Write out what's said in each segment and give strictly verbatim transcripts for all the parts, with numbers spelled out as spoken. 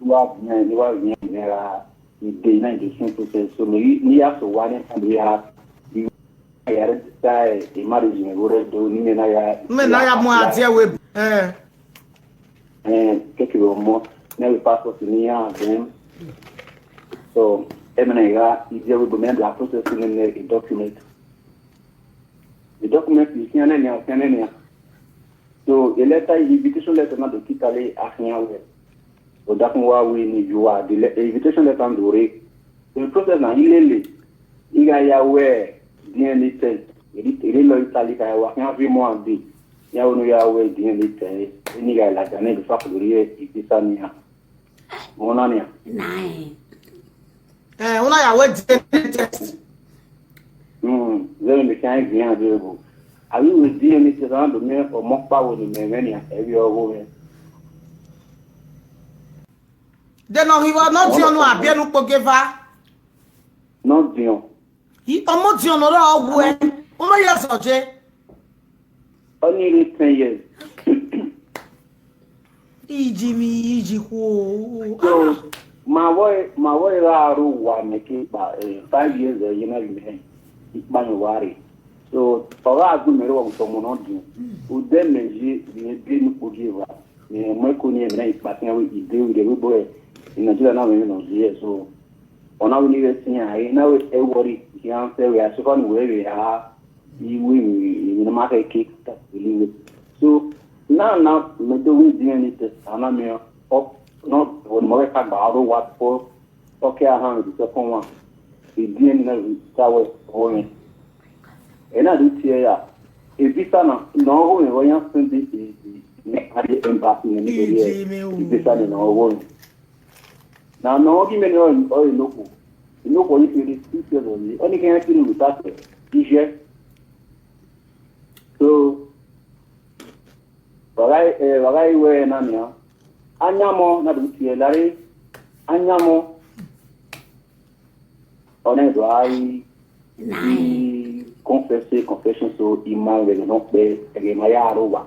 wa viẹn, ne wa viẹn ne ra ide na in the same process. So, me, ne ya so wa ne kan ya, ya register a marriage mwẹ vbe rre do, ne imẹ na ya, Mẹ na ya mu a die ẹvbo ebo. Eh. Eh, keke vbe ọmọ, ne vbe passport ne iran, then, so, ẹmwẹ na gha, ide ẹvbo ebo, mẹ na process ne, ne, a document. The document, you see, nene, see, nene. So, a letter, invitation letter na do ke Italy, a khian wẹ, odafẹn wa wẹ ne you are, the le-, invitation letter na do rre. So, the process na, I lele, I gha ya wẹ D N A test, I re, I re lọ Italy, ka ya wa khian fi mu a de, ya wẹ ne ya wẹ D N A test, eni gha ladian ne before I could get a visa nian. Ọna nian. Nine. Eh, una ya wẹ D N A test. Hmm, vbene mẹ khian viẹn vbe ebo. Avbe iwẹ D N A test na do miẹn ọmọ ọkpa vbe ne imẹ mwẹ nian, ẹ vbe ọghe mwẹ. De ne ọ ghi vbe ne ọ diọn unu, a biẹ ne ukpogieva? Ne ọ diọn. I, ọmọ diọn ne ọ rre ọ wuẹ, u ma ya zọ je. Ọni rre ten years. Iji mi, iji khuo. So, ma vbọ, ma vbọ gha rre owa mẹ ke kpa, eh, five years, eh, ye na vbe mẹ, I kpa yan owa rre. So, ọ gha gu mẹ rre owa vbe ọmọ ne ọ diọn. Odẹ mẹ ye, mẹ biẹ ne ukpogieva. Mẹ mu ẹko ni, mẹ na kpa khian wẹ ide vbe rre vbe ebo, eh, Nigeria na mwẹ emwi ne ọ ye, so, ọ na wẹ ne I ghẹ sẹ iran, I na wẹ ẹ worry, I khian sẹ wẹ, a so far ne uwẹ vbe a, I wẹ emwi, emwi ne ma khẹ ke ta kpele wẹ. So, na, na, mẹ do wẹ D N A test, a na miẹn, ọ, nọ, ọ ne mẹ ka gba aro wa fo, ọ ke a han the second one. Ediẹn na ta wẹ ọghe. Ena do tie ya. Evisa na, ne ọ gho mwẹ vbe ọ yan send e, e, e, ne a rhie embassy ne ni rhie evisa ne ọ gho mwẹ. Na ne ọ ghi mẹ ne ọ, ọ re nokhuo. Nokhuo ni kere six years old, ọ ni kere kiri ru ta sẹ, iye. So, wa gha, eh, wa gha ru ẹre na nian. Ayamọ na do tie lare, ayamọ. Ọ na do a i, i confess, confession, so ima vbe ẹghẹ ne ọ kpẹ, ẹghẹ ma ya rre owa.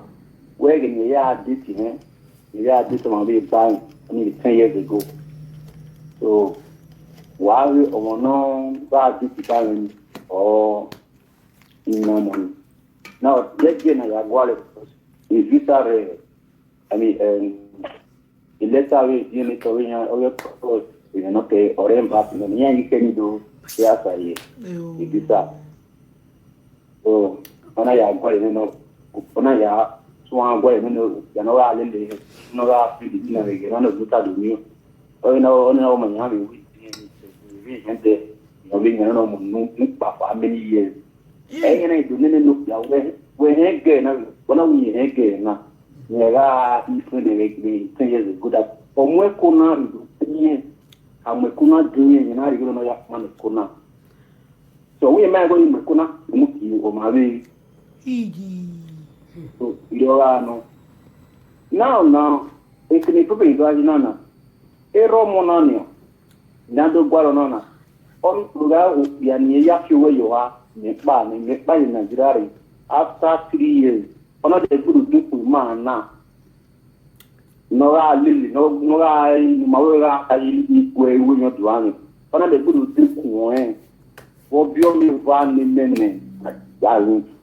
Wẹ ẹghẹ ne ya date hẹn, ne ya date ọmwa vbe ba rẹn, ọ ni ten years ago. So, wa ghe ọmwa ne ọ gha date ba rẹn, ọ, I na mọ ni. Now, dẹdẹ na ya gualọ, e visa rẹ, I mean, um, e letter vbe ediẹn ne tọ vbe yan, ọ vbe kọ, emwi nọ ke ọre embassy nọ, iran i kẹ ni do, ke a sa ye, e visa. So, ọ na ya gualọ nene, ọ na ya suẹn gualọ nene, ya ne ọ gha lele, ne ọ gha fi di na vbe ghe, na nọ visa do ni. Ọ na, ọ na, ọ ma yan vbe wi, vbe yan dẹ, ọ vbe yan nọ mu nu, nu kpa for how many years? Ẹghẹ na do nene ne okpia wẹ, wẹ hẹn gẹ na, wẹ na wẹ hẹn gẹ na. Wẹ gha friend vbe ten years ago that. Ọ mu ẹko na rhie do ten years. A mu ẹko na do ten years, na rhie na ya kpa ẹko na. So, wẹ ma ẹghẹ mu ẹko na, mu ki o ma vbe. Iji. So, irọ gha nọ. Now, now, ekene problem do a yi na na. Erha ọmọ na nian, ne a do gualọ na na, ọ gha okpia ne irẹn ya fi owẹ ye oha, mẹ kpa, mẹ, mẹ kpa ye Nigeria rre, after three years, ọ na de gbudu dukhu ima na, ne ọ gha lele, ne ọ, ne ọ gha, ne ima wẹ gha gu ẹre iwe yan do amwẹ, ọ na de gbudu dukhu ẹn, vbe ọ biẹ ọmọ eva ne mẹ nẹ,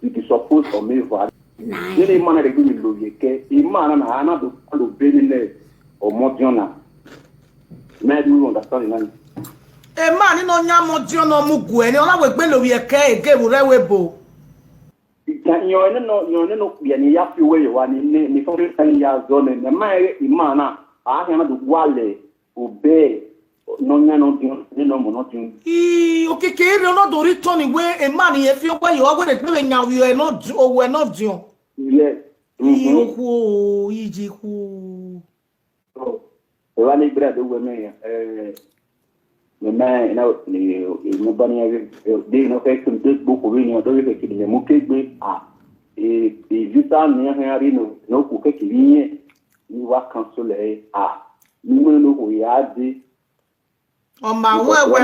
I suppose ọmọ eva. Nene ima na rhie gbe vbe lovbiẹ kẹ, ima na na, a na do kpalo be nene ọmọdiọn na. Mẹ do understand na. Emwa ni nọ yan ọmọdiọn ne ọ mu guẹ ni, ọ na wẹ gbe lovbiẹ kẹ, e ghe vbe urẹ wẹ ebo. Itan yọn nene, yọn nene okpia ni ya fi owẹ ye owa ni, ni, ni fọnrẹn kan ya zọ nẹ, mẹ ma rẹn ima na, a khian na do gualọ obẹ ne ọ yan ne ọ diọn, ne ọ mu ne ọ diọn. I, okiekie rre, ọ na do rhie otọ ni wẹ, emwa ni e fi owẹ ye owa, wẹ ne egbe vbe yan ovbi ẹ ne ọ di-, owẹ ne ọ diọn. Yes. I, mhm, okhuo, iji khuo. So, evba ne Ibrahim do wẹ mẹ, eh, mẹ ma, na, ni, ni ba ni, eh, de no ke kun de gbo ko ni, do ke kidi mu ke gbe, ah, eh, eh, visa ni ha ri no, no ku ke kidi yen, ni wa cancel ẹ, ah, ni mo no ko ya de. Ọ ma wẹ wẹ,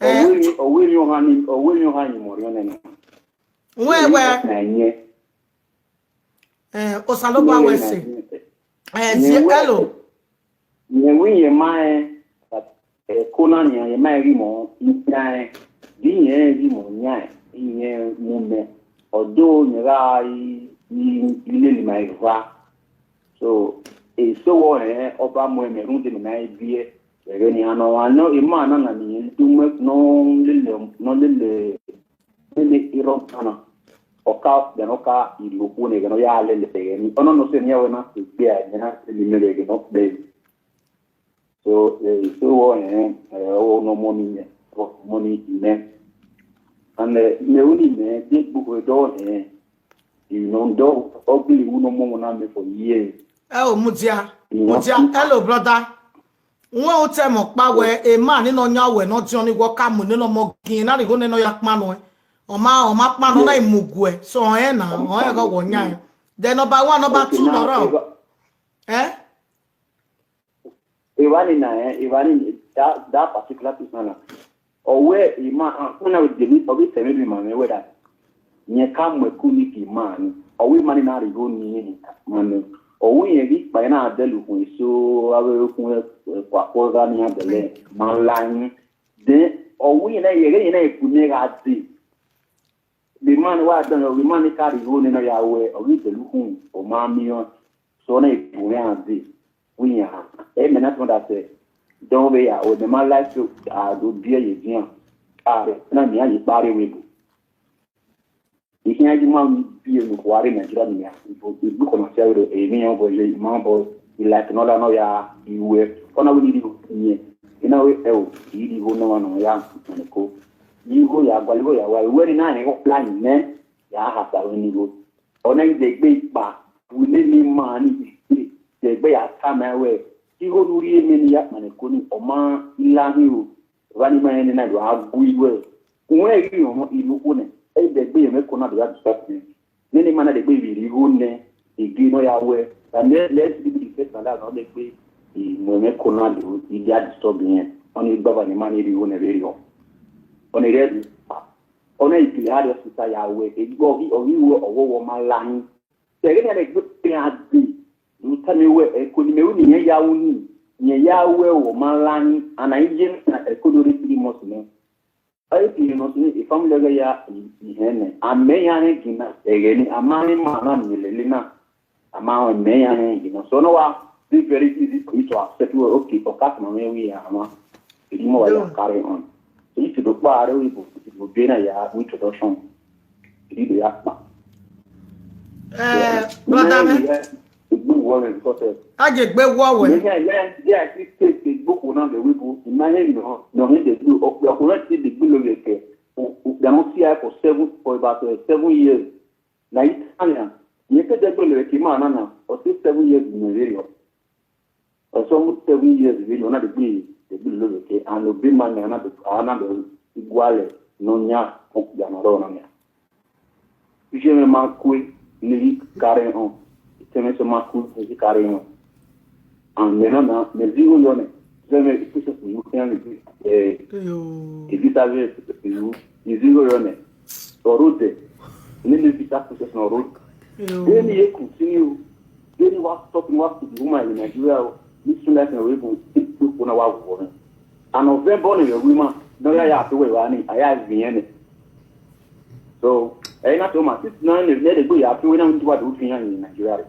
eh, ọwẹ ni, ọwẹ ni ọha ni, ọwẹ ni ọha ni mo ri ọnẹ na. Wẹ wẹ. Na yẹn. Eh, Osanobua wẹ sẹ. Eh, hello. Yẹn wẹ yẹn ma ẹ, ẹ, ẹko na nian, yẹn ma ẹ ghi mọ yan ẹ, di yẹn ghi mọ yan ẹ, yẹn mu mẹ. Ọdo yẹn gha i, i, i lele ma eva. So, eso wọ rẹn, ọ ba mu ẹmwẹ rhunmwuda ne mẹ na biẹ. Ẹghẹ ne iran ne ọ wa nọ, ima na na ni rẹn do mu ẹko ne ọ lele, ne ọ lele, lele erha ọmọ na. Ọ ka, then ọ ka rhie okhuo ne ẹghẹ ne ọ ya lele ẹghẹ ni. Ọ nọ nọ sẹ ne iran wẹ na sẹ egbe a, ẹghẹ na sẹ ne imẹ vbe ẹghẹ ne ọ kpẹ. So, eh, so wọ rẹn, eh, ọ nọ ọmọ ni mẹ, ọmọ ni mẹ. And, eh, mẹ ru ni mẹ, de gbogbo ẹdọ rẹn, you know, dọ, ọ gbele iwu ne ọmọ na mẹ for years. Ẹ o, mudia, mudia, hello, brother. Wẹ otọ ẹmwẹ ọkpa wẹ, emwa ni nọ yan owẹ ne ọ diọn ni wẹ ọ ka mu nene ọmọ gie, na rhie igho nene ọ ya kpan nuẹn. Ọ ma, ọ ma kpan nuẹn, ọ na i mu guẹ. So, ọ rẹn na, ọ rẹn ghe wẹ ọ yan ẹn. Then number one, number two, nọ rrọọ. Eh? Evba ni na, eh, evba ni, that, that particular person na. Ọ wẹ ima, ah, wẹ na vbe deli, ọ vbe tẹ mwẹ emwi ma mwẹ wẹ that. Yẹn ka mu ẹko ni ke ima ni. Ọ wẹ ima ni na rhie igho ni ma mwẹ. Ọ wẹ irẹn ghi kpa na dẹlẹ ukhun eso, avbe ukhun, eh, kuakua gha ni a dẹlẹ, ma la yin. Then, ọ wẹ irẹn na, irẹn na bu ne gha dee. The man wa done, the man ka rhie igho nene ya wẹ, ọ ghi dẹlẹ ukhun, ọ ma miẹn ọẹn. So, ọ na bu iran dee, wẹ iran. Ẹ mẹ na tuma da sẹ, dọn vbe ya, ọ mẹ ma like to, a do biẹ ye dian. A, na miẹn ye kpare wẹ ebo. I khian ghi ma biẹ ye okhuo a rre Nigeria nian, igbuko na fia vbe emwi iran obọ ye, ima obọ, I like ne ọ la nọ ya, I wẹ, ọ na wẹ ne I rhie iyẹn. I na wẹẹ, ẹo, I rhie igho ne ọmwa ne ọ ya kpẹnnẹ ko. Rhie igho ya, gualọ igho ya wa, wẹ ne I na rẹn igho plan nẹ, ya khasa vbe ne igho. Ọ na i dẹgbe kpa, wẹ ne ima ni dẹgbe ya tama wẹẹ, igho ne u rhie mẹ ne I ya kpẹnnẹ ko ni, ọ ma la hin o. Evba ne ima rẹn ne na do a gu igho ẹre. Uwẹ ghi rọnmwọ irhu okhuo nẹ, ẹ i dẹgbe ye mwẹ ko na do ya disturb mwẹ. Nene ima na dẹgbe vbe rhie igho nẹ, ege ne ọ ya wẹ, that let's be the first and that nọ dẹgbe I mu ẹmwẹ ko na do I ya disturb irẹn. Ọnii gbava ne ima ni rhie igho nẹ vberriọ. Ọnii rẹ, ọnii i kele a rhie ọsisa ya wẹ, egbe ọ ghi, ọ ghi wẹ ọwọwọ ma la hin. Ẹghẹ ne a dẹgbe iran dee, ne u tama wẹ, ẹko ne imẹ ru ne irẹn ya ru nii, irẹn ya wẹ ọwọ ma la hin, and a i ye na ẹko do rre three months nẹ. Ọ i rhie nọ sunu, e family ẹghẹ ya ihẹn nẹ, a mẹ iran rẹn ginna, ẹghẹ ni, a ma rẹn ima na miẹn lele na, a ma rẹn, mẹ iran rẹn ginna. So, ọ na wa be very easy for you to accept wẹ, okay, ọka tama mwẹ wẹ a ma, eri mọ wa ya carry on. So, you to do kpa are we go, we go be na ya introduction. Eri do ya kpa. Eh, brother me. Egbe wọ rẹ because, eh, a je gbe wọ wẹ. Yeah, yeah, yeah, I see state, state book will not be able. Imagine no, no, he dey do, okpia ko na ti dey gbe lo ye ke. They don't see her for seven, for about, uh, seven years. Na Italian. Ye ke dey gbe lo ye ke ma na na, for six, seven years in Nigeria. For some seven years, we don't have the gbe, the gbe lo ye ke, and obi ma na na, na be iguale, no nya, ya na ro na nya. Iye mwẹ ma kue ne I ghi carry on. Itẹ mwẹ sẹ ma kue ne I ghi carry on. And mẹ na na, mẹ zẹ igho yọ nẹ. Zẹ mwẹ process ne I khian vbe, eh, Eyo. Visa vbe process ne I zẹ igho yọ nẹ. Ọ rre odẹ. Ne mẹ visa process na ọ rre odẹ. Eyo. Then I ye continue. Then I wa stop, I wa stop the woman in Nigeria o. This soon like na we go take people na wa work. And November ni we ma, no ya ya to we wa ni, a ya vi yẹn ni. So, ẹ na to ma, since na ni, ne de gbe ya fi wẹ na, wẹ ni wa do fi yan ni Nigeria re.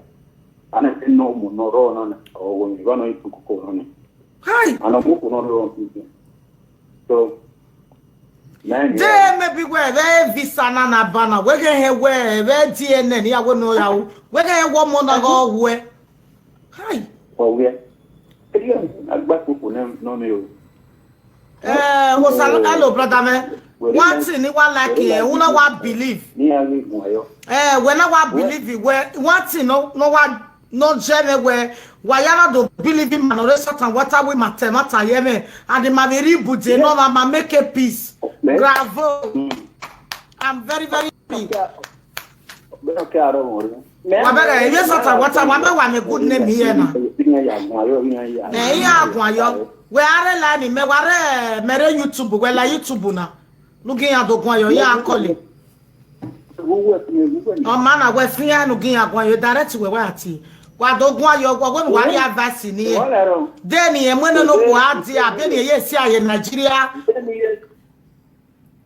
A na se no mo no ro na na, o wo ni, wa no ipu koko no ni. Hi. A no mo ko no ro ni. So, man, de yeah. Maybe wẹ vẹ visa na na ba na, wẹ ghe he wẹ vẹ D N A ni ya wẹ no ya o. Wẹ ghe he wọ mo na go wẹ. Hi. Ọ wẹ. Ẹ di agba koko na no ni o. Eh, Osa, hello, brother man. One thing ni wa like here, who no wa believe. Ni a ri gun ayo. Eh, when I wa believe it, when one thing no, no wa, no jeme where, why you not do believe in man or Satan, what are we matter, matter, yeah, man. And the man very budget, no, ma make a peace. Bravo. I'm very, very happy. Wa bẹghe, ẹ ye sọta wọta, wa mẹ wa mẹ good name here na. Ẹ, iran guan yọ. Wẹ a rre line mẹ, wa rre, mẹ rre YouTube, wẹ la YouTube na. Nu gi iran do guan yọ, iran kọle. Ọ ma na wẹ fi iran nu gi iran guan yọ, direct wẹ wa ti. Wa do guan yọ, wẹ wẹ wa ri advice ni. De ni e mu ne no ko a di, a be ni e ye si a ye Nigeria.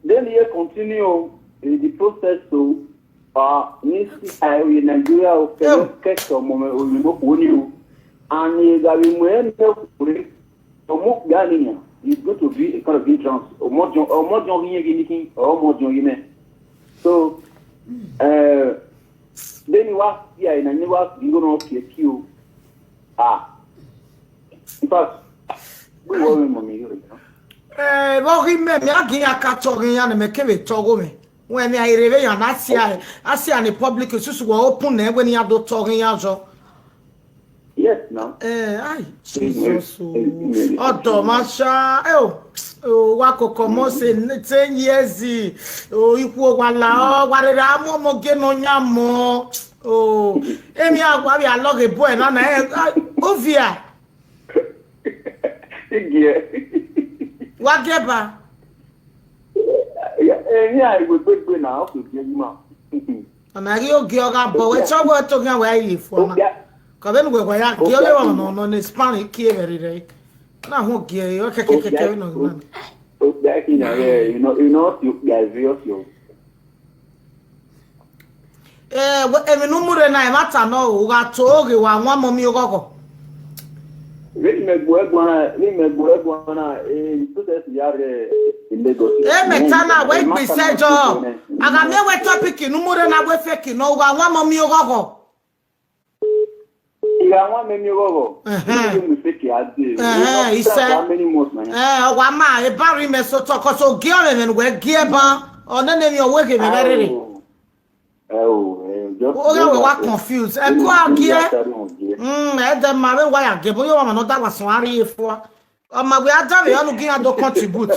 Then he continue in the process to, uh, ni si a ye Nigeria o, kẹkẹ ọmọ mẹ, o, you know, kò ní o. And he got him when he kò rí, ọmọ ìyá nìyẹn, it's going to be a kind of entrance. Ọmọ jọ, ọmọ jọ yín yẹn kí ni kí, ọmọ jọ yín mẹ. So, uh, then he was here, and he was, you know, okay, kí o. Ah. In fact, we were in mommy, you know. Eh, vbọ ghi mẹ, mẹ a gi iran ka tọghe iran ne mẹ kevbe tọgho mwẹ. Wẹ mẹ a rre vbe iran na sia, a sia ni public, susu wẹ open nẹ, wẹ ne iran do tọghe iran zọ. Yes, now. Eh, ai, Jesus o. Ọdọ ma sha, eh, o, o, wa koko mo se ten years, o, ikhuo wa la, o, wa rere a mu ọmọ gie ne ọ yan mọ, o, emwi a wa vbe a lọghe bu ẹ na na, eh, ah, ovia. Igie. Wa gie ba. Eh, yeah, eh, yeah, we gbegbe na, okay, yeah, you ma. Ọna ghi ogie ọ gha bọ, wẹ chọ wẹ to khian wẹ a ye fo na. Ka vbene uwẹ wa ya gie ọghe ọmọ nọ, nọ ne span kie vbe rre. Na họn gie, ọ kẹkẹkẹkẹ vbe nọ ghi na. Okpia kina ye, you know, you know, okpia eve ọsio. Eh, wẹ, emwi ne u mu rre na, ẹmwata nọ, u gha to oghe wa wan mọ miẹn oghọghọ. Vbene imẹ gbe ẹguae na, vbene imẹ gbe ẹguae na, eh, process ya rre in Lagos. Eh, mẹ ta na, wẹ gbe isẹ jọ. A gha miẹn wẹ topic ne u mu rre na, wẹ fake nọ, u gha wan mọ miẹn oghọghọ. Ẹhẹn. Ẹhẹn, isẹ. Ẹ, ọ wa ma, eba rre imẹ sotọ, cause ogie ọmwẹmwẹ ne uwẹ gie ban, ọ nene emwi ọ wẹ ghe mwẹ vbe rere. Oghe wẹ wa confuse. Ẹko a gie. Mm, ẹdẹ ma vbe wa ya gie, bọ yọ ọmwa ne ọ da wa suẹn a rrie fua. Ọ ma wẹ a danmwehọ, ọ nu gie iran do contribute.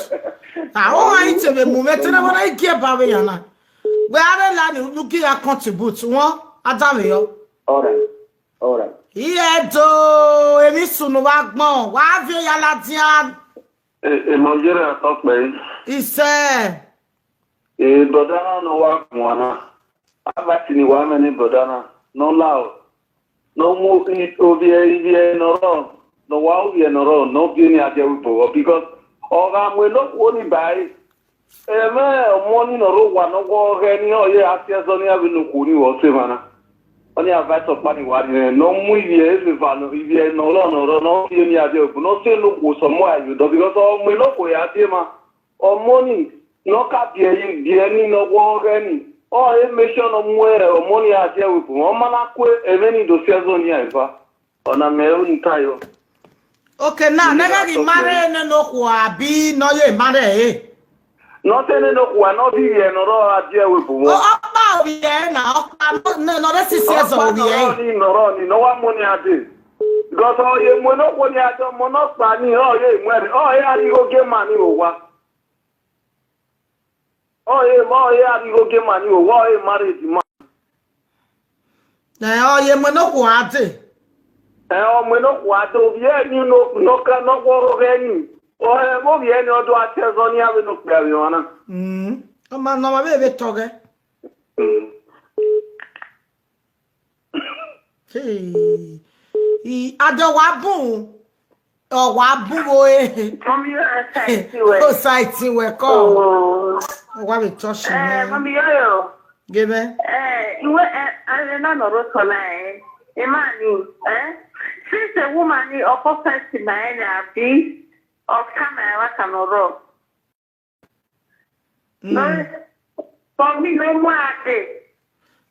A, ọ gha i te vbe mu mwẹ, te ne wẹ na i gie ba vbe yan na. Wẹ a rre la ni, nu gie iran contribute, wọn a danmwehọ. All right. All right. Iye do, emwi sunu vbe agbọn, wa viọ ya ladian. Emọ yẹrẹ atọ kpẹre. Isẹ. Brother na ne ọ wa guan na. Advice ni wa mwẹ ne brother na, ne ọ lao, ne ọ mu ovbiẹ, ivbiẹ ne ọ rrọọ, ne ọ wa ovbiẹ ne ọ rrọọ, ne ọ biẹ ne a die ẹvbo vbọ, because ọ gha mu ene okhuo ni ba ẹre. Ẹmwẹ ọmọ ni ne ọ rre owa ne ọ wẹ ọghẹ ni, ọ ye a tie ẹzọ ne iran vbe ne okhuo ni vbe ọse emwa na. Ọni advice ọkpa ni wa rhie, ne ọ mu ivbiẹ eva, ivbiẹ ne ọ rrọọ ne ọ rrọọ, ne ọ biẹ ne a die ẹvbo, ne ọ si ene okhuo sẹ ọmọ ya ye odọ, because ọ mu ene okhuo ya die emwa. Ọmọ ni, ne ọ ka biẹ yi, biẹ ni, ne ọ wẹ ọghẹ ni, ọ he make sure ne ọ mu ọmọ ni a die ẹvbo vbọ, ọ ma na ku ẹmwẹ ni do si ẹzọ ne iran eva. Ọna mẹ ru ni tayo. Okay, na, ne gha ghi marry nene okhuo abi ne ọ ye marry ẹre? Ne ọ te nene okhuo, ne ọ bi ivbiẹ ne ọ rrọọ a die ẹvbo vbọ. Ọ, ọkpa ovbiẹ na, ọkpa ne, ne ọ rre sisi ẹzọ ovbiẹ. Ọkpa ne ọ rrọọ ni, ne ọ rrọọ ni, ne ọ wa mu ọmọ ni a dee. Because ọ ye mu ene okhuo ni a dee, ọmọ ne ọkpa ni, ọ ye mu ẹre, ọ ye a rhie igho gie ma ni vbe owa. Ọ ye, ọ ye a rhie igho gie ma ni vbe owa, ọ ye married man. Ẹ, ọ ye mu ene okhuo a dee. Ẹ, ọ mu ene okhuo a dee, ovbiẹ ni ne ọ, ne ọ ka, ne ọ wẹ ọghẹ ni. Ọ he vbe ovbiẹ ni, ọ do a tie ẹzọ ne iran vbe ne okpia vbe emwa na. Mm. Ọ ma nọ ọmwa vbe vbe tọghẹ. Mm. Hey. I, a dee, ọ wa bun, ọ wa bun vbe ore. Mummy, ọ sa iti wẹ. Ọ sa iti wẹ kọ. Oh. Ọ wa vbe touch me. Mummy, yo, yo. Gebe. Eh, iwe, eh, ẹ na nọ rre otọ na, eh. Emwa ni, eh? Since a woman ni, ọ ko first ma ẹre abi, ọ tama ẹre vbe ata ne ọ rrọọ. Mm. For me, ne ọ mu a dee.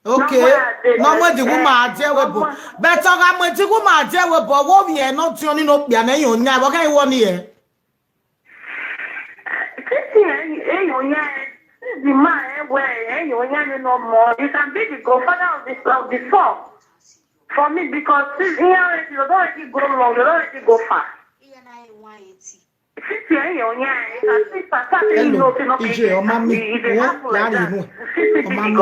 Okay. Ne ọ mu a dee, ne ọ mu the woman a die ẹvbo vbọ. But ọ gha mu the woman a die ẹvbo vbọ, vbe ovbiẹ ne ọ diọn ni ne okpia ne ẹyan yan, vbe ọ gha wọ ni hẹ? Titi ẹyan yan, since the man ẹ wẹ ẹyan yan ni ne ọ mọ, you can be the godfather of the, of the son. For me, because since he already, they don already go long, they don already go far. Sisi ẹyan yan, I can see Pastor say he know say no be, ije, ọma mi, wọ ya rhie enu. Ọma mi,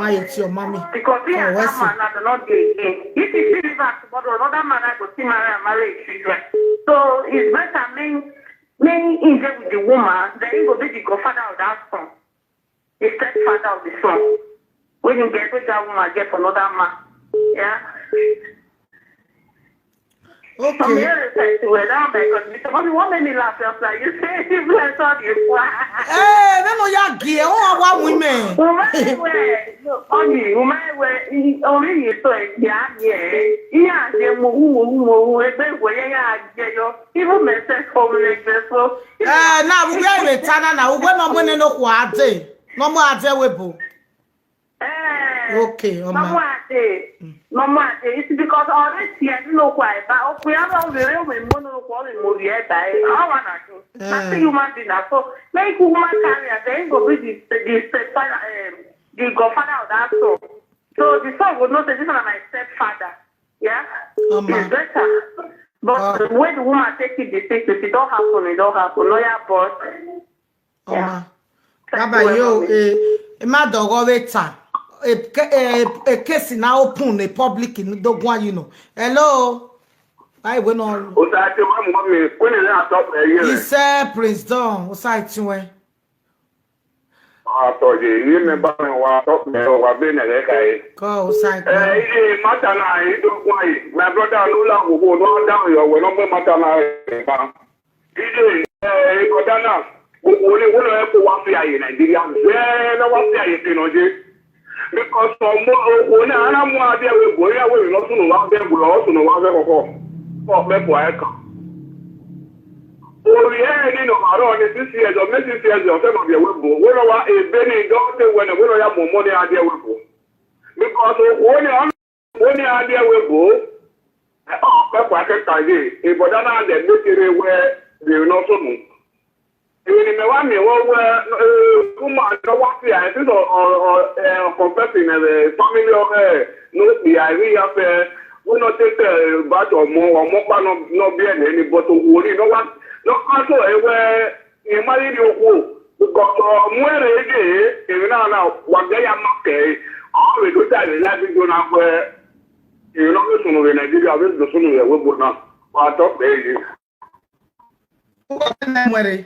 wa ye tie ọma mi. Because he and that man na, they no dey again. If he see the man tomorrow, another man na go still marry and marry his children. So it's better make, make he dey with the woman, then he go be the godfather of that son. The stepfather of the son. When you get with that woman, get another man. Yeah. Okay. From here, it's like, well, oh my God, Mister Bobby, what made me laugh was like, you say, he bless all the choir. Eh, no, no, ya gie, oh, wa women. Woman, well, no, only woman, well, only you so, yeah, yeah. Yeah, yeah, mo, mo, mo, mo, egbe, well, yeah, yeah, yeah, yo. Even myself, for me, like, so. Eh, na, we are in a tana now. Uwe ne ọ mu ene okhuo a dee. Ne ọ mu a die ẹvbo vbọ. Eh, okay, ọma. Ne ọ mu a dee. Mm. Ne ọ mu a dee. It's because already, I don't know why, but okay, I don't really, we mo no kwa, we mo ye ba. I want to. Eh. That's the human being. So, make woman carry, then go be the, the stepfather, um, the godfather of that son. So the son would know say, "This one na my stepfather." Yeah? Ọma. It's better. But the way the woman take it, the thing, it don't happen, it don't happen. No, yeah, but, yeah. Ọma. Baba, yo, eh, ima dọghọ vbe ta. Eh, ke-, eh, eh, case na open in public in Dogua, you know. Hello? Ai, we no. O ta te ma mo mi, ko ni na top e ye. Isẹ, Prince Don, o sa itin wẹ. A tọ ye, ye mẹ ba mẹ wa tọ mẹ wa be nẹ ghẹ ka ye. Kọ, o sa itin. Eh, iye mata na, i do guan ye. My brother, no la wo, no da yo, we no mẹ mata na, eh, ba. Iye, eh, brother na, wo, wo ni, wo no e ko wa fi aye Nigeria. Eh, no wa fi aye ke no je. Because ọmọ, okhuo na, a na mu a die ẹvbo vbọ, iran wẹ ne ọ sunu wa vẹ ẹvbo, ọ sunu wa vẹ khọkhọ. Ọ kpẹ fua ẹkan. Ovbi ẹre ni nọ ma rrọọ ni six years, ọ mẹ six years, ọ sẹ ma viẹ ẹvbo vbọ. Wẹ ne ọ wa ebe ni, dọ te wẹ nẹ, wẹ ne ọ ya mu ọmọ ni a die ẹvbo vbọ. Because okhuo ni, ọ na, okhuo ni a die ẹvbo vbọ. Ọ kpẹkpa kẹta ye, ebọda na dẹ ne kere wẹ de nọ sunu. Emwi ne mẹ wa miẹn wẹ wẹ, uma ne ọ wa fia, since ọ, ọ, ọ, eh, confess ne family ọghẹ ne okpia, emwi ya fẹ, wẹ ne ọ te te, but ọmọ, ọmọ ọkpa nọ, nọ biẹ nẹ ni, but okhuo ni ne ọ wa, ne ọ ka so ẹre wẹ, rẹn ma ghi rhie okhuo, because ọ mu ẹre ye, emwi na na, wa ghẹ ya ma kẹ ẹre, ọ vbe do ta vbe live video na wẹ, emwi ne ọ vbe sunu vbe Nigeria, ọ vbe do sunu vbe ẹvbo ebo na, wa tọ kpẹ ye. Uwa te mẹ muẹn rre.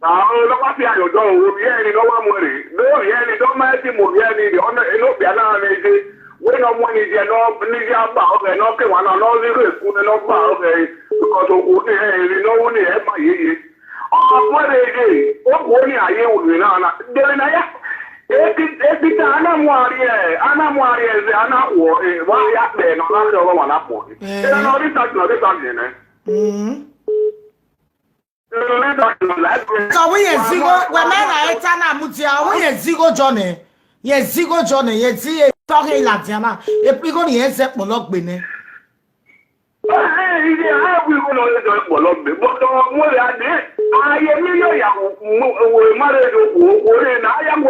Aro ne ọ wa fi ayọn dọrọ, ovbi ẹre ni ne ọ wa muẹn rre. Ne ovbi ẹre ni ne ọ ma ti mu ovbi ẹre ni rre, ọ na, ene okpia na mwẹ ye. Wẹ ne ọ muẹn ni ye, ne ọ, ni ya gba ọghẹ, ne ọ ke wa na, ne ọ ghi rre school, ne ọ gba ọghẹ, because okhuo ni rẹn, emwi ne ọ ru ni rẹn ma yeye. Ọ muẹn rre ye, okhuo ni a ye ru emwi na na. Dẹmwẹ ne a ya, ekita, a na mu ariẹ, a na mu ariẹ zẹ, a na khuọ, e, wa ya kpẹ ne ọ na khẹ ọghọ wa na khuọ. Ena ne ọ rhie isa, ne ọ rhie isa miẹn nẹ. Mm. Ọ wẹ yẹn zigho, wẹ mẹ na eta na mudia, ọ wẹ yẹn zigho John ẹ. Yẹn zigho John ẹ, yẹn zi etọ ghe ladian na. Eprigho ni yẹn zẹ kpọlọ gbe nẹ. Ẹ, ẹ, ẹ, ẹ, ẹ, wi igho nọ zẹ kpọlọ gbe, but ọ mu ẹre a dẹ, a ye million ya mu, mu, mu marriage okhuo, okhuo rre na, a ya mu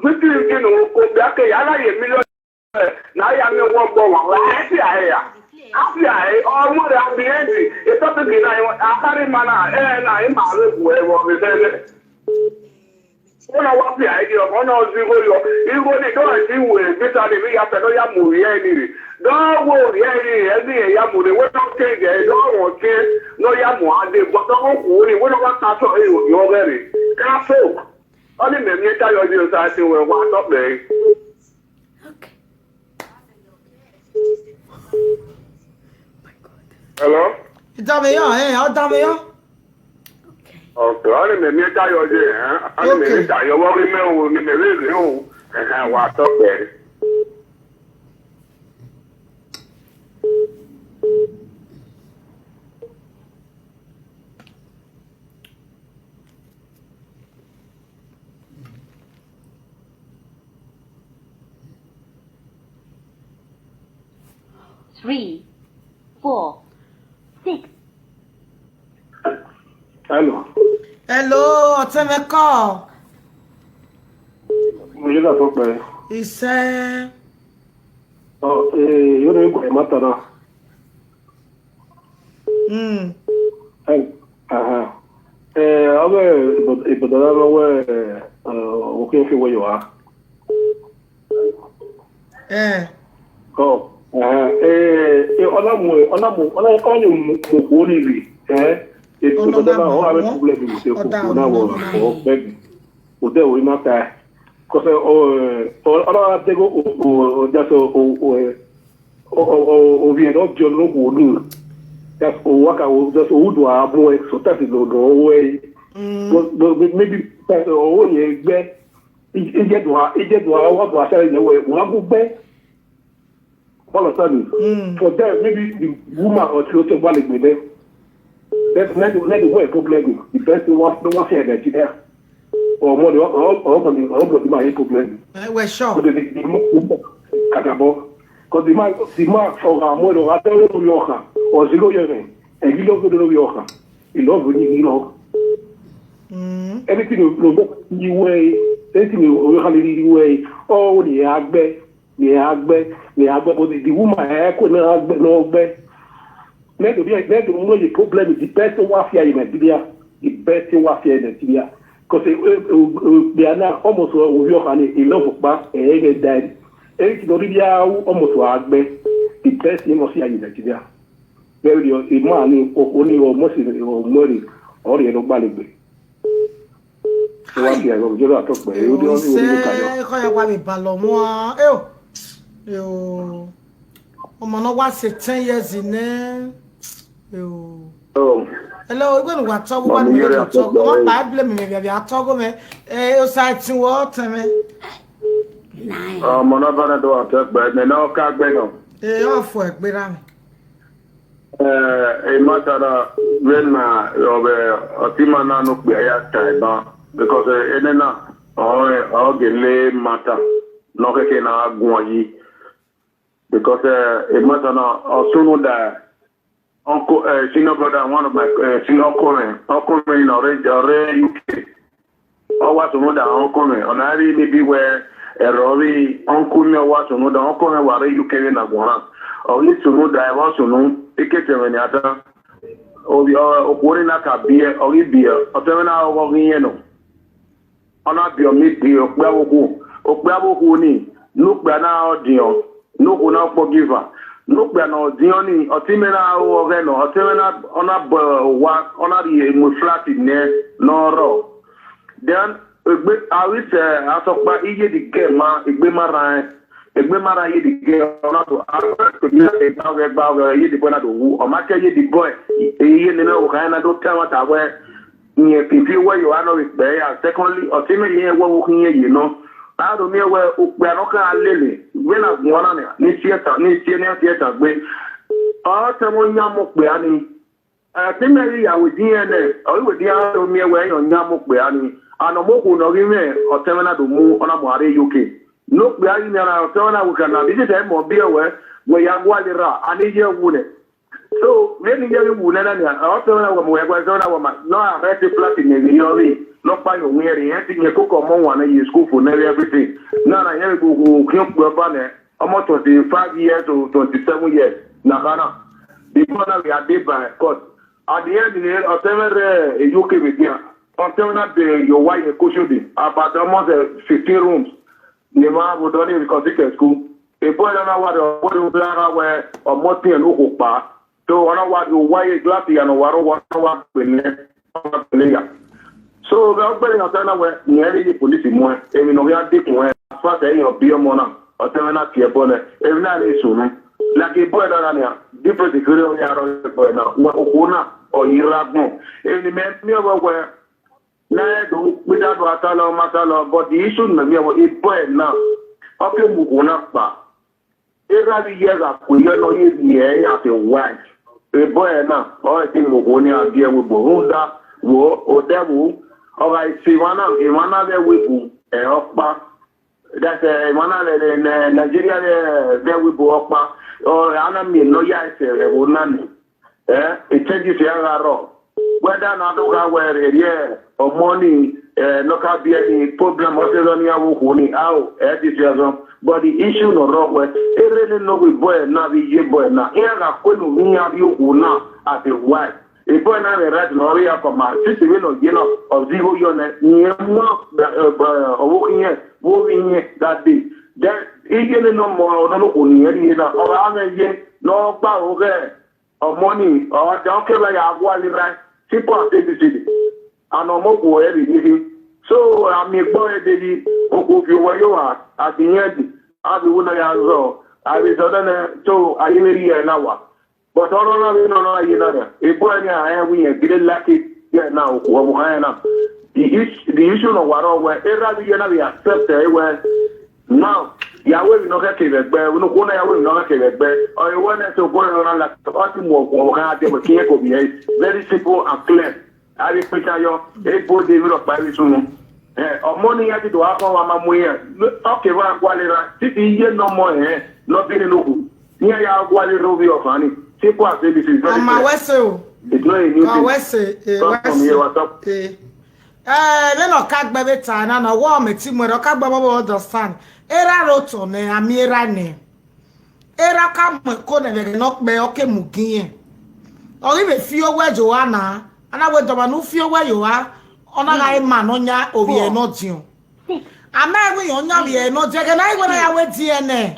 fifty fifty ne okhuo, bia ke ya na ye million. Na ya miẹn ọgbọ wa, a fi a ya. A fi a, ọ mu ẹre a bi ẹn di, e topic na, a carry man na, ẹ na, e ma re bu ẹvbo vbe sẹ nẹ. Ọ na wa fi a ye, ọ na zẹ igho yọ. Igho ni, dọ ẹtin wẹ, visa ni, vbe ya fẹ, ne ọ ya mu ovbi ẹre ni rre. Dọ wẹ ovbi ẹre ni rre, ẹni ya mu rre, wẹ ne ọ ke gẹ, dọ wọn ke, ne ọ ya mu a dee, but ọ khu ni, wẹ ne ọ wa ta sọ, e, ovbi ọghẹ rre. Ka so. Ọni mẹ miẹn ta yọ di osa ẹtin wẹ, wa tọ kpẹ. Okay. Hello? Ọ da mwẹ yọ, ẹ, ọ da mwẹ yọ. Okay. Okay, ọni mẹ miẹn ta yọ ye, ẹ, ọni mẹ Okay. miẹn ta yọ, vbọ ghi mẹ o, ne mẹ vbe rre o, ẹhẹn, wa tọ kpẹ. Three, four, six. Hello. Hello, ọtẹn mwẹ kọ. Mo yẹ dàtọ pẹ. Isẹ. Ọ, eh, yóò ní ìgbà ìmọ̀tàn náà. Mm. Ẹ, aha. Ẹ, ọ vẹ ìbọdọ na wẹ, ẹ, ọ, òkè fi wẹ yọ ha. Ẹ. Ọ, aha. Ẹ, ẹ, ọ na mu, ọ na mu, ọ na, ọ na mu, mu khuo ni rri, ẹ, ẹ, Ọ nọ ìbọdọ na na, mu ọ gha vẹ wọn. Problem with the Ọ da koko na wọ, ọ nọ na. Ọ bẹgẹ. Odẹ wo ima ta. Because, ọ, ọ, ọ na dego, o, o, o, just, o, o, o, ẹ, o, o, o, ovbi ẹre ọ diọ ne okhuo nu. Just, o, wa ka, o, just, o, do a mu ẹ, so that is no, no, wẹ. Mm. But, but, but maybe, uh, o, yẹ gbẹ. I, i jẹ do a, i jẹ do a, wa do a sẹ yẹ wẹ, wa gu gbẹ. All of a sudden, Mm. for them, maybe the woman or two to one with them. That's not, not the way problem is. The best thing was, no one here in Nigeria. Or money, or, or, or money, or money, my problem. Ẹ, wẹ sure. So the, the, the mo-, Kakabọ. 'Cause the man, the man, or, uh, money, or, I tell you, your hand, or zero, your hand, and you don't go to your hand. You don't really, you know. Mm. Anything you, you, you way, anything you, you, you way, oh, the agbe. Ne a gbẹ, ne a gbẹ, but the woman ẹ ko ne a gbẹ, ne ọ gbẹ. Mẹ do, mẹ do, no, the problem is the best thing wa fear in Nigeria, the best thing wa fear in Nigeria. 'Cause, eh, eh, eh, eh, they are now almost, uh, we are having a lot of back, eh, eh, that. Eh, no, they are almost a gbẹ, the best thing wa fear in Nigeria. Very, uh, a man, uh, only almost, uh, money, or, you know, balance. Wa fi ẹghẹ vbe ọtọ kpẹ, ẹ, ọ de, ọ de, ọ de ka yọ. Kọ ya wa vbe balọ wọn, eo. Eo. Ọmọ ne ọ wa se ten years nẹ. Eo. Oh. Hello, igbe nu wa tọgho, wa Mami, nu yẹrẹ wa tọgho. Wa pa blame me, me, me, tọgho me. Eh, o sa tin wo tẹ me. Nine. Ọmọ na ba na do wa tẹ kpẹ, me na ka gbẹ nọ. Eh, ọ fọ ẹgbẹ ra mi. Eh, emata na vbe na, ọ vbe ọtẹn ima na ne okpia ya ta ẹban, because, eh, enena, ọ, ọ gele emata ne ọ khẹke na guan yi. Because uh, emotional, or sunu da, uncle, uh, senior brother, one of my uh, senior uncle, uncle, you know, already, already U K. Ọ wa sunu da uncle mwẹ, ọ na rhie maybe wẹ ẹrọ rri uncle mwẹ ọ wa sunu da uncle mwẹ wa rre U K vbe na guan na. Ọ ghi sunu da ẹvbo sunu, ikete mwẹ ni a dan. Ovbi ọ- okhuo ni na ka biẹ, ọ ghi biẹ, ọtẹn mwẹ na ọghọ ghi yẹn nọ. Ọ na biẹ ọmọ ikpia, okpia vbe okhuo, okpia vbe okhuo ni, ne okpia na ọdiọn, ne okhuo na kpọ giva, ne okpia ne ọdiọn ni, ọtẹn mwẹ na ru ọghẹ nọ, ọtẹn mwẹ na ọ na bọ owa, ọ na rhie mu flat nẹ ne ọ rrọọ. Then egbe a ghi sẹ asọkpa iye the girl ma egbe ma rran egbe ma rran iye the girl ọ na do a gba ọghẹ gba ọghẹ iye the boy na do wu ọ ma kẹ iye the boy iye nene okhan na do tẹ ẹmwata wẹ rẹn pipi wẹ ye owa nọ vbe kpẹ ya. Secondly, ọtẹn mwẹ ye rẹn wẹ vbe okhiẹn ye nọ, a do miẹn wẹ okpia ne ọ kha lele vbene a guan na nia ne I si ẹta ne I si ne I si ẹta gbe. Ọtẹn mwẹ ọ yan mu okpia ni. Ẹtin mẹ ghi ya wẹ edian nẹ, ọ ghi wẹ edian aro miẹn wẹ iran yan mu okpia ni, and ọmọ okhuo ne ọ ghi mwẹ ọtẹn mwẹ na do mu, ọ na mu a rre ye oke. Ne okpia ghi nian na ọtẹn mwẹ na wẹ kha na, this is ẹmọ biẹ wẹ, wẹ ya gualọ erha, and iye wu nẹ. So vbene iye ghi wu nẹ na nia, ọtẹn mwẹ na wẹ ma, wẹ ya gualọ, ọtẹn mwẹ na wẹ ma, ne ọ gha rhẹ te flat ne vbe rre ọvbe, ne ọ kpa ye owiẹn rre, irẹn te iyẹn koko ọmọ wan nẹ ye school fo nẹ everything. Na na irẹn vbe gbe okhian okpia ọba nẹ, ọmọ twenty five years old, twenty seven years, na kha na. The boy na vbe a dey by court. At the end, ni ọtẹn mwẹ rre eyo kevbe dia. Ọtẹn mwẹ na de ye owa ye kosode. About almost uh, fifteen rooms. Ni ma vbe odọ ni because he school. A boy na na wa de ọwẹrẹ obẹ ara wẹ ọmọ tiẹn ne okhuo kpa. So ọ na wa de owa ye glass ya ne ọ wa rre owa na wa gbele. Ọ wa gbele ya. So vbe ọ gbele ya ọtẹn na wẹ, ne ẹ rre ye police muẹn. Emwi ne ọ ghi a dekun ẹn. As far as ẹ i yan biẹ ọmọ na, ọtẹn mwẹ na tie ẹbọ nẹ, emwi na rre sunu. Like a boy na na nia, different kherhe ọ ya rrọọ ye boy na, wẹ okhuo na, ọ ye rre agbọn. Emwi ne imẹ miẹn vbe wẹ, ne ẹ do kpida do atalọ, ma talọ, but the issue ne imẹ miẹn vbe a boy na, ọ ke mu okhuo na kpa. Erha vbe iye gha kue yọ ne ọ ye rhie ẹre as a wife. A boy na, ọ i te mu okhuo ni a gie ẹvbo ebo, rhunmwuda, wo, odẹ vbo, ọ gha sẹ emwa na, emwa na vbe ẹvbo ebo, ẹ, ọkpa. That's uh, emwa na vbe ne Nigeria vbe ẹvbo ebo ọkpa, ọ, a na miẹn ne ọ ya ẹse ẹvbo na ni. Eh, it changes ya gha rrọọ. Whether na do gha wẹ rhie ọmọ ni, eh, ne ọ ka biẹ ni problem ọ sẹ zọ ne iran vbe okhuo ni, ao, eh, this ya zọ. But the issue ne ọ rrọọ wẹ, erha ne nọ vbe boy na vbe iye boy na, iran gha kue ne ovbi iran rrie okhuo na as a wife. A boy na vbe right ne ọ rrie ya kọma, since vbene ọ ye na, ọ zẹ igho yọ nẹ, ne irẹn mu, eh, eh, ọvbokhan irẹn, vbe ovbi irẹn that day. Then, iye ne nọ mọ, ọ nọ ne okhuo ne irẹn rhie na, ọ gha mwẹ ye, ne ọ gba aro ghẹ, ọmọ ni, ọ da ọ kevbe ya gualọ erha, simple as A B C D. And ọmọ okhuo ẹre vbe rhie. So, a miẹn egbe ọre dede, okhuo fi owẹ ye owa, at the end, a vbe wu na ya zọ, a vbe zọ nẹ, so, a ye vbe rhie ẹre na wa. But ọ rọna vbe nọ nọ ye na nia, a boy ni a rẹn wẹ irẹn gele like it, yeah, na okhuo ọvbokhan na. The issue, the issue ne ọ wa rrọọ wẹ, erha vbe iye na vbe accept ẹre wẹ, now, ya wẹ emwi ne ọ khẹke vbe ẹgbẹ, vbene okhuo na ya wẹ emwi ne ọ khẹke vbe ẹgbẹ, ọ i wẹ nẹ sẹ obọ ẹre ọna la, ọ te mu ọvbokhan ya dẹ wẹ ke irẹn ke ovbi ẹre. Very simple and clear. A vbe kpeta yọ, ebo de vbe rhọkpa vbe sunu. Eh, ọmọ ni ya dede wa khan wa ma mu iran. Ọ kevbe a gualọ erha, titi iye ne ọmọ ẹnrẹn, ne ọ biẹ ne okhuo. Iran ya gualọ erha ovbi ọfan ni. Simple as A B C, it's very Ọ ma clear. Wẹ sẹ o. It's not a new Ọ thing. Wẹ sẹ, eh, Come wẹ from sẹ. Here, what's up? Eh. Eh, vbene ọ ka gbe vbe ta na na, wẹ ọ mẹ ti mu ẹre, ọ ka gbe vbe understand. Erha rre otọ nẹ, a miẹn erha nẹ. Erha ka mu ẹko nẹ vbe ẹghẹ ne ọ kpẹ, ọ ke mu gi irẹn. Ọ ghi vbe fi owẹ ye owa na, a na wẹ dọmwa ne u fi owẹ ye owa, ọ na gha ma ne ọ yan ovbi ẹre ne ọ diọn. A ma ẹvbo iran yan ovbi ẹre ne ọ diọn, ẹghẹ ne a i wẹ na ya wẹ diẹ nẹ.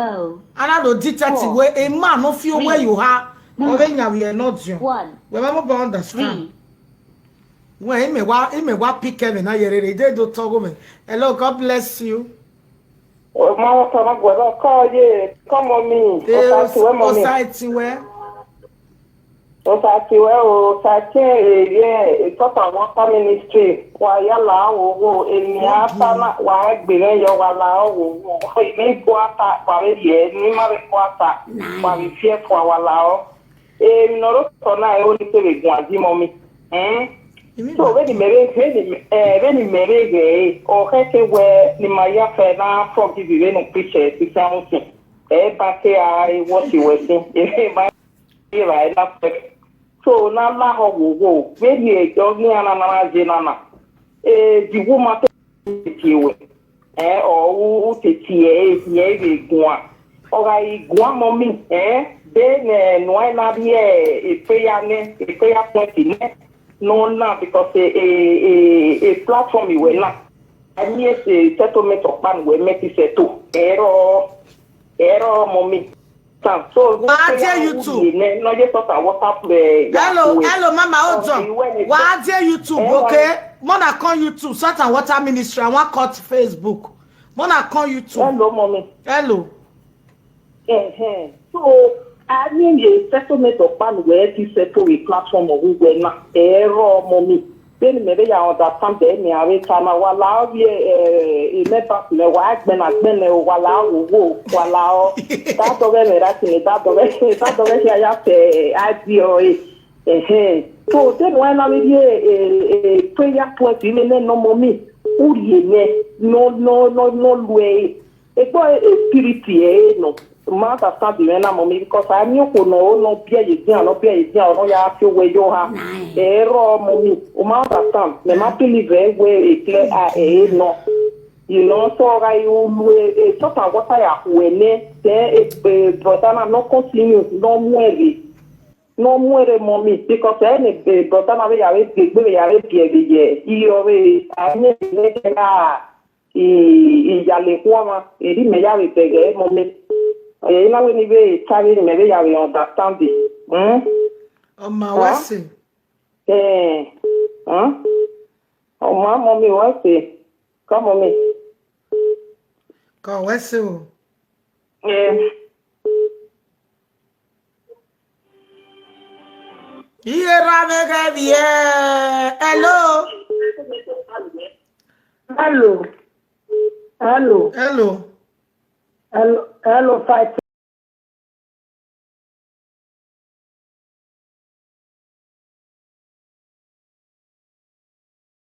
A na do detect wẹ, emwa ne ọ fi owẹ ye owa, ọ vbe yan ovbi ẹre ne ọ diọn. Wẹ ma mobile understand. Wẹ, imẹ wa, imẹ wa pick ẹmwẹ na ye rere, ide do tọ gho mẹ. Hello, God bless you. Ọmọ ọmọ tọmọ gbọdọ kọ ye kọmọ mi. Eh, ọsa ti wẹ mọ mi. Osa ti wẹ. Osa ti wẹ o, osa ti eye, ìtọ́pọ̀ àwọn ọkọ ministry, wa ya la wo wo, èmi á sá náà, wa gbè rẹ yọ, wa la wo wo, èmi gbọ́ ata, wa vẹ yẹ, ní má vẹ gbọ́ ata, wa vẹ fi ẹ̀fọ́, wa la ọ. Èmi nọ rọ sọ náà, ẹ ó ní pé vẹ gùn àjímọ́ mi. Hmm? So, vbene imẹ rre, vbene imẹ, eh, vbene imẹ rre ghẹ re, ọ khẹke wẹ ne ima ya fẹ na forgive vbene u preach, eh, sister Usin. Ẹ ba ke a watch wẹ sin. Ẹ ma ye ra ẹ na fẹ. So na lahọ wo wo. Vbene ọghe iran na na ye na na. Eh, the woman te tie wẹ. Eh, ọ u te tie ẹre, rẹn vbe guan. Ọ gha i guan mummy, eh, de ne nuẹn na rhie e prayer nẹ, e prayer point nẹ, nọ na, because e, e, e, e platform wẹ na, a miẹn e settlement ọkpa ne uwẹ mẹ te settle, ẹrọ, ẹrọ mummy. Sam, so, Wa prayer die u YouTube. Rhie nẹ, nọ ye sort and water, eh, ya Hello, ku wẹ. Hello, Mama, hold Ọ on. Iwẹ ni Wa die YouTube, Eh, okay? Mona come YouTube, Salt and Water Ministry, I wan cut Facebook. Mona come YouTube. Hello, mummy. Hello. Ẹhẹn. So, a miẹn ye settlement ọkpa ne uwẹ ti settle e platform ọghe uwẹ na. Ẹrọ mummy. Vbene mẹ vbe ya understand ẹre ne a vbe ta na, wa la ọ vbe, eh, e members mẹ, wa gbẹn na gbẹn nẹ, wa la ọ wo wo, wa la ọ. Da dọghẹ mwẹ ra tini, da dọghẹ, da dọghẹ hia ya fẹ, eh, idea ọre. Ẹhẹn. So, de ne uwa na vbe rhie, eh, eh, prayer point vbe nẹ nọ mummy, u rhie nẹ, nọ, nọ, nọ, nọ lu ẹre. Egbe e spirit ẹre nọ. Ma understand mwẹ na mummy, because a miẹn okhuo ne ọ, ne ọ biẹ ye edian, ne ọ biẹ ye edian, ọ ne ọ ya fi owẹ ye oha. Ẹrọ mummy, u ma understand. Mẹ ma believe ẹre wẹ e clear eye ẹre nọ. You know, so ọ gha ru ulu e, e sort and water ya khuẹ nẹ, then e, e brother na nọ continue, nọ mu ẹre, nọ mu ẹre mummy, because ẹre ne e brother na vbe ya vbe gie egbe vbe ya vbe biẹ vbe ye, irẹn ọvbe a miẹn nẹ kẹgha, I, I ya le khuọmwa, erha mẹ ya vbe bẹghe mummy. Ẹ i na wẹ ne I vbe ta vbene mẹ vbe ya vbe understand. Hmm? Ọ ma wẹ Huh? Sẹ. Eh, huh? Ọ ma mummy wẹ Sẹ. Come mummy. Ka wẹ Sẹ o. Eh. Iye ra vbe ghẹ vbiẹ. Hello. Hello. Hello. Hello. Hello, hello, fight.